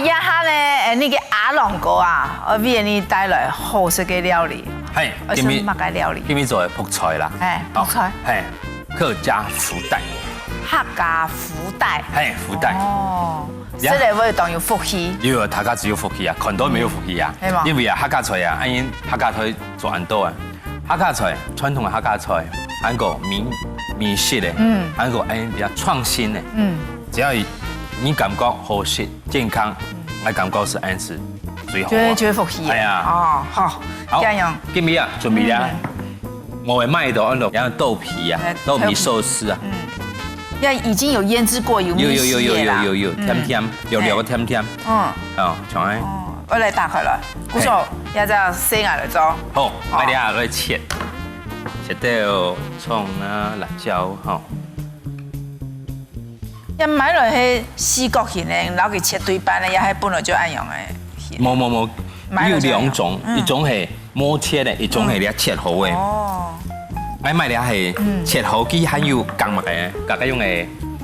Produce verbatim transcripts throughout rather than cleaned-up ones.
這下呢，誒，你个阿龍哥啊，愛為你帶來好食个料理，係，愛食麼个料理？今日做个覆菜啦。係，好，覆菜。係，客家福袋。客家福袋。係，福袋。哦，呀。食了會當有福氣。有，大家就有福氣啊，看到乜有福氣啊。嗯，係無？因為啊，客家菜啊，恁樣客家菜做恁多啊。客家菜，傳統个客家菜，還有美，美食个，嗯。還有恁樣比較創新个。嗯。只要你感覺好食、健康，嗯。𠊎感覺係恁樣係最好啊。就會，就會福氣啊。哎呀。哦，好，好，這樣。今日啊，準備啊，嗯。𠊎會買到恁樣豆皮啊，哎，豆皮壽司啊。嗯。也已經有醃製過，有有，有，有，有，米粉啦。有，有，有，嗯。甜甜，有，有，哎。有甜甜。嗯。哦，像恁樣。哦，𠊎來打開來。故所，嘿。這隻先拿來做。好，好。𠊎等下來切，切掉蔥啊、辣椒，吼。 也買來係四角形个，然後佢切對半个，也係本來就恁樣个形。無，無，無，買來就恁樣。有兩種，嗯。一種係無切个，一種係你切好个。嗯。哦。𠊎買个係切好，佢還有加麼个，加个用个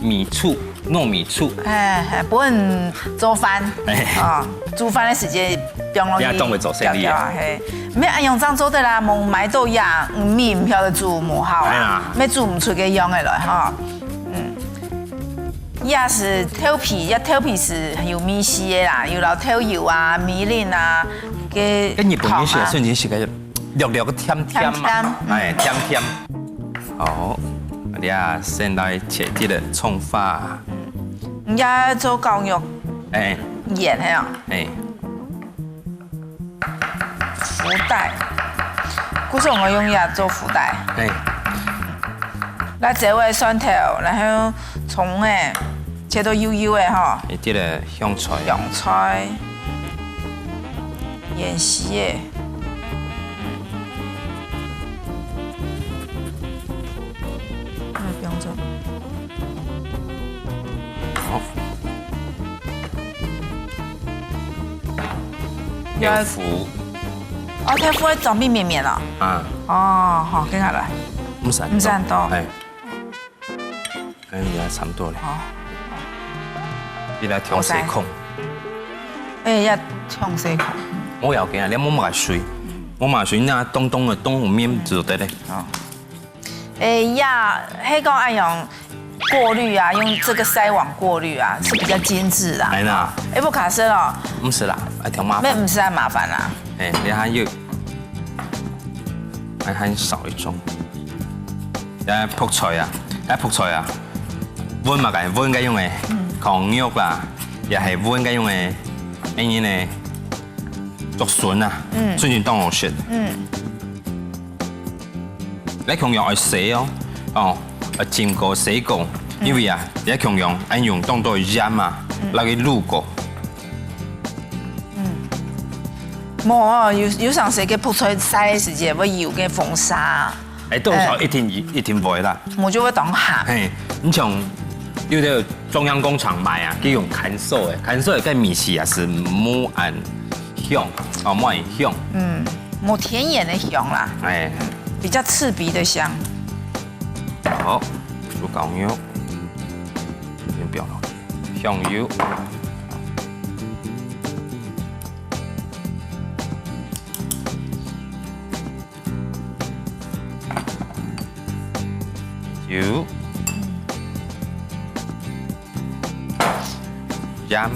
米醋，糯米醋。哎，哎，分做飯，哎。哦，煮飯个時節放落去，也當會做生理啊。攪攪啊，嘿。毋係恁樣正做得啦，無買到也，嗯，米毋曉得煮，無效啊，哎呀。乜煮毋出个樣个來，吼。嗯。 也係豆皮，這豆皮係很有味緒个啦，有摎豆油啊、米粉啊，个跟日本人食糖啊。的時候，你食个略略个甜甜嘛，甜甜，嗯。哎，甜甜。好，你啊，先來切這个蔥花。嗯，你愛做絞肉，哎。鹽係啊？哎。 福袋。故所𠊎用這做福袋。嘿。辣椒个蒜頭，然後蔥个，切到幼幼个吼。一滴个香菜。香菜，芫荽个。嗯，不用做。 好。豆腐。哦，豆腐愛裝綿綿哦。啊。哦，好，跟下來。毋使恁多。毋使恁多。哎。哎，也差不多了。好。你來調細孔。哎，要調細孔。無要緊啊，你莫買水，莫買水，那凍凍个，凍有綿就得了。哦。 哎呀，係講恁樣過濾啊，用這個篩網過濾啊，是比較精緻啦。哎呀。哎，不卡斯哦。毋係啦，哎，忒麻煩。乜毋使恁麻煩啦。哎，你還有，還，還少一種。哎，覆菜啊，哎，覆菜啊，搵麼个？搵个用个，嗯。炕肉啦，也係搵个用个，哎，你呢？竹筍啊，嗯。筍仁當好食。嗯。 你共樣愛洗哦，哦，愛浸過洗過，嗯。因為啊，你共樣愛用當多鹽啊，嗯。來去滷過。嗯。無哦，有，有常時个覆菜曬个時節會有个風沙啊。哎，多少一定，哎。一定會啦。無就會當鹹。嘿，你像有个中央工廠賣啊，佢用乾燥个，乾燥个該味緒啊係無恁香，哦，無恁香。嗯。 無天然个香啦，哎。比較刺鼻的香。好，豬絞肉，先放落去，香油。油。鹽。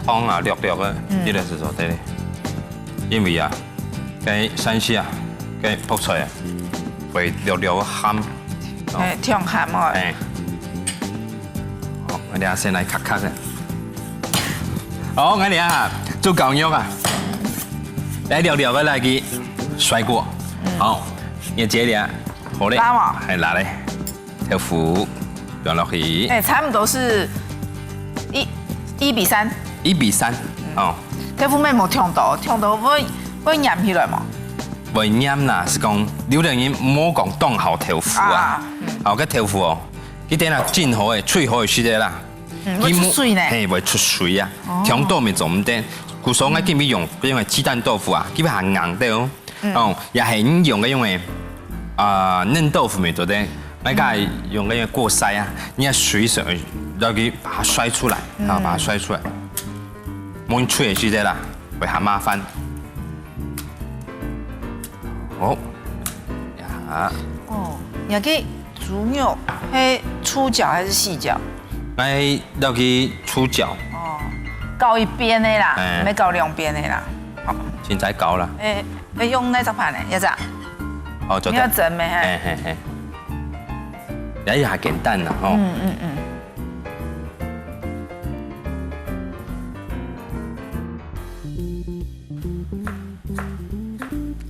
湯啊，略略个，嗯。這个係做得个。因為啊，該山西啊，該覆菜啊，會略略个鹹。哦。哎，忒鹹哦。哎。好，𠊎等下先來硞硞个。好，𠊎等下豬絞肉啊，來略略个來去甩鍋。嗯。好，你接咧，好咧。辣無？哎，辣咧。 豆腐放落去。哎，差不多係一，一比三。一比三，嗯。哦。豆腐乜無忒多，忒多會，會黏起來無？會黏啦，係講有个人無講當好豆腐啊。啊，嗯。哦，該豆腐哦，佢等下浸好个，炊好个時節啦。嗯，會出水呢。佢無，嘿，會出水啊。哦。忒多乜做毋得。故所𠊎今日用，用个雞蛋豆腐啊，佢還硬个哦。嗯。哦，也係你用个用个啊，嫩豆腐乜做得，該个用該个鍋篩啊，你愛水水，然後佢把它篩出來，啊，把它篩出來。無人吹个時節啦，會較麻煩。好，呀，哦，你个豬肉係粗絞還係細絞？該要去粗絞。哦，絞一邊个啦，哎。毋係絞兩邊个啦。好，凊彩絞啦。哎，哎，用哪隻盤呢？這隻啊？哦，做得。你要蒸咩？嘿。嘿，嘿，嘿。這也還簡單啦，吼。嗯，嗯，嗯。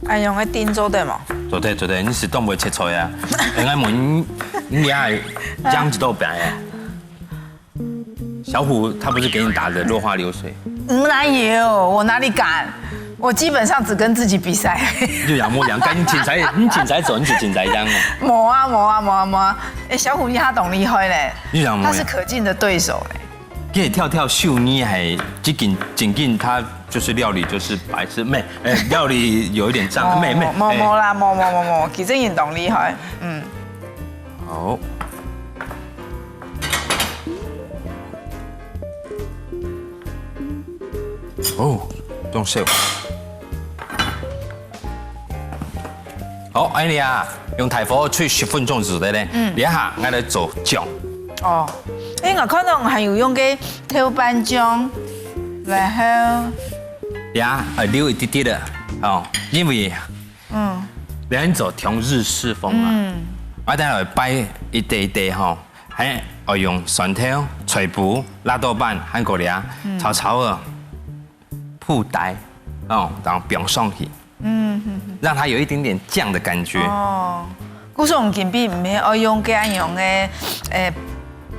恁樣个定做得無？做得，做得，你係當會切菜啊？應該問你，你也係養一道餅啊？小虎他不是給你打得落花流水？哪有？我哪裡敢？我基本上只跟自己比賽。你就仰模仰樣，你凊彩，你凊彩做，你就凊彩樣啊。無啊，無啊，無啊，無啊！哎，小虎他當厲害咧，你仰模樣，他是可敬的對手咧。 佢跳跳秀，你還這緊，正經他就是料理就是白痴，妹，哎，料理有一點障，妹，妹，無，無，哎。無啦，無，無，無，無，佢正經當厲害，嗯。好。哦，當燒。 好，恁樣啊，用大火炊十分鐘就得咧。嗯。這下，𠊎來做醬。哦，哎，𠊎看到還有用个豆瓣醬，然後這，呃，留一滴滴个，哦，因為，嗯。這做當日式風啊。嗯。𠊎等下擺一垤一垤吼，還愛用蒜頭、菜脯、辣豆瓣，還過這，嗯。炒炒个，鋪底，哦，然後放上去。 嗯，嗯，嗯。讓它有一點點醬的感覺。哦，故所用金幣毋係愛用該樣个，呃，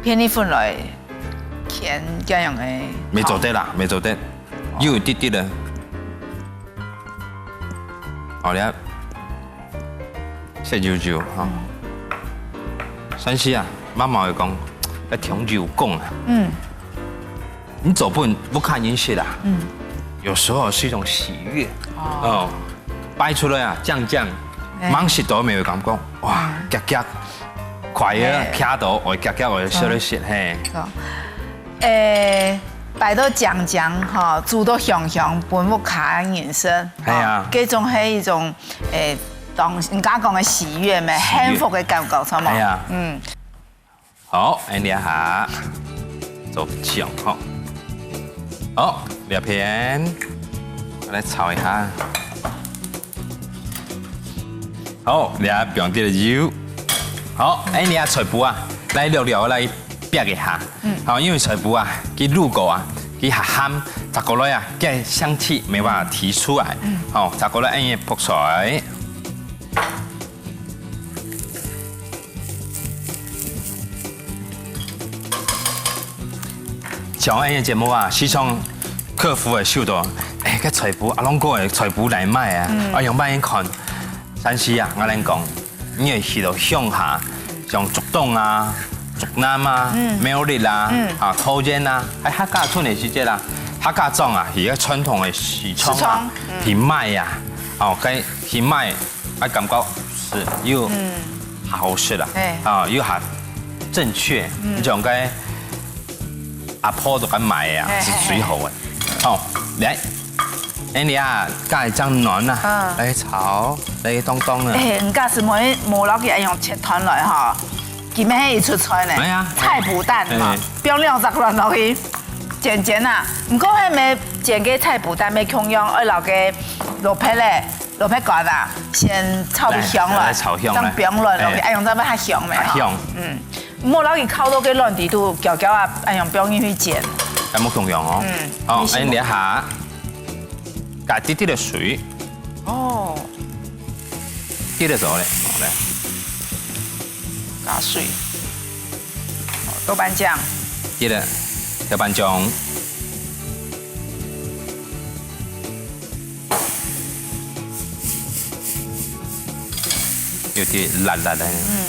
片栗粉來填該樣个。無做得啦，無做得，有一滴滴个。好了，切幼幼哈。嗯。山西啊，媽媽會講，愛聽有講啊。嗯。 你做分屋下人食啊，嗯。有時候是一種喜悅。哦。哦，擺出來啊，醬醬，哎。吂食到乜有感覺，哇，嗯。遽遽，快啊，哎。徛到，會遽遽會食得食，哎。嘿。哦。哎，擺到靚靚吼，煮到香香，分屋下人食。哎呀。哦，這種係一種，哎，當，人家講个喜悅咩，喜悅。幸福个感覺，著無？哎呀。嗯。 好，恁樣下，做醬吼。好，這片，𠊎來炒一下。好，這放滴油。好，恁樣菜脯啊，來略略來煏一下。嗯。好，因為菜脯啊，佢滷過啊，佢較鹹，炸過來啊，該香氣無辦法提出來。嗯。好，炸過來，恁樣覆菜。 像恁樣節目啊，時常客服會收到，哎，該菜脯，阿龍哥个菜脯來賣啊，嗯。啊，樣般看。但是啊，𠊎來講，你會去到鄉下，像竹東啊、竹南啊、嗯。苗栗啊、嗯。啊，桃園啊，還客家村个時節啦，客家庄啊，係一個傳統个市場啊，市場，嗯。去賣啊，哦，該去賣 啊，感覺係又嗯。好食啦，哎。啊，又還正確，嗯。你像該阿婆都敢買啊，哎，係最好个。哎，哎。哦，來，哎，你啊，加一張卵啊，嗯。來炒，來當當啊。哎，你假使無，無落去，愛用切斷來吼，今日係一出菜呢。哎呀。菜脯蛋嘛，哎。放兩隻卵落去，煎煎啊。毋過係毋係煎个菜脯蛋，乜共樣愛落个蘿蔔咧。 蘿蔔乾啊，先炒佢香了，哎，來炒香了。正放卵落去，哎。哎，用這樣較香咩？較香。嗯，莫落去，烤到該卵底肚焦焦啊，哎，用放進去煎。哎，莫共樣哦。嗯，哦，你先哎，你下，加滴滴个水。哦。滴个水咧，好嘞。加水。哦，豆瓣醬。滴个豆瓣醬。 有點辣辣个。嗯。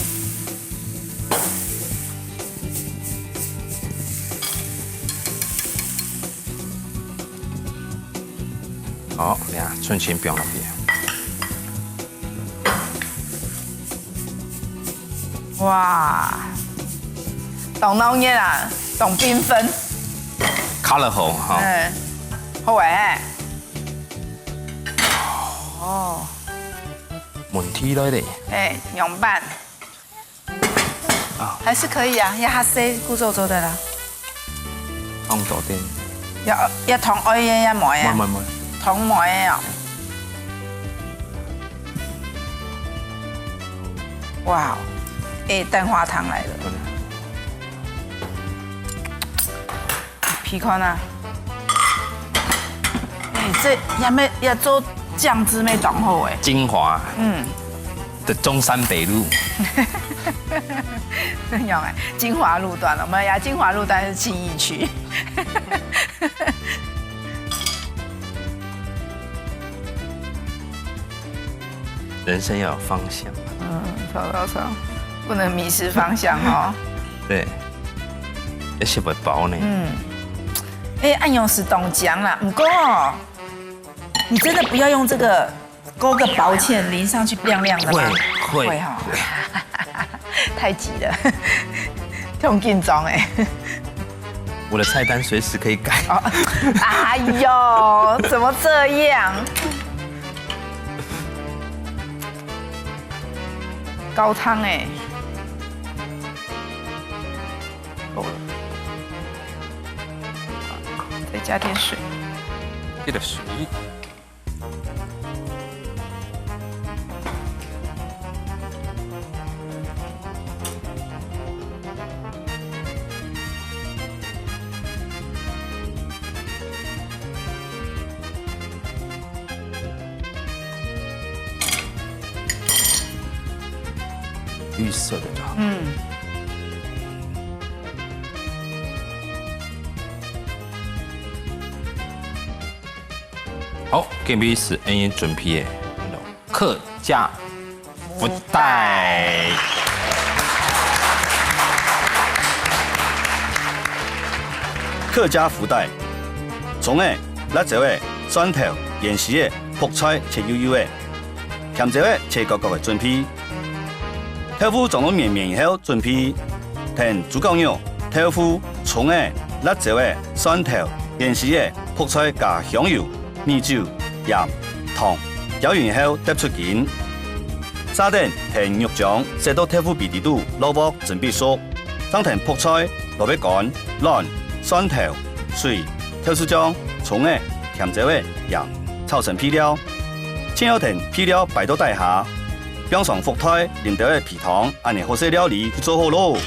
好，你看，春青放落去。哇，當鬧熱啊，當繽紛。Colorful哈。嗯，好欸。哦。問題來咧。哎，仰般？啊。還是可以啊，這下細，故做做得啦。放多點。要，要同愛的，要梅啊？梅，梅，梅。同梅的哦。 哇哦，哎，蛋花湯來了。皮看啊。哎，這也沒，也做醬汁沒當好哎。精華。嗯。的中山北路。真有哎，精華路段了，我們呀，精華路段是信義區。人生要有方向。嗯，走走走，不能迷失方向哦。對，要學會包呢。嗯，哎，恁樣係當靚啦，不過哦，你真的不要用這個勾個薄芡淋上去，亮亮的嗎？會，會。會哈。 太急了，很緊張哎。我的菜單隨時可以改。哦，哎呦，怎麼這樣？高湯哎。夠了。再加點水。這個水。 綠色的啦。嗯。 好，今晡日係恁樣準備个客家福袋。客家福袋，蔥仔、辣椒仔、蒜頭、芫荽仔、覆菜切幼幼仔，甜椒仔切角角仔準備。 豆腐裝到綿綿以後，準備：𢯭豬絞肉、豆腐、蔥仔、辣椒仔、蒜頭、芫荽仔、覆菜，加香油、米酒、鹽、糖，攪勻後㧹出筋。續等𢯭肉漿塞到豆腐皮底肚，落鑊準備熟，正𢯭覆菜、蘿蔔乾、卵、蒜頭、水、豆豉醬、蔥仔、甜椒仔、鹽，炒成配料。盡後𢯭配料擺到底下，放上覆菜，淋兜仔皮 湯，恁仔好食料理就做好囉。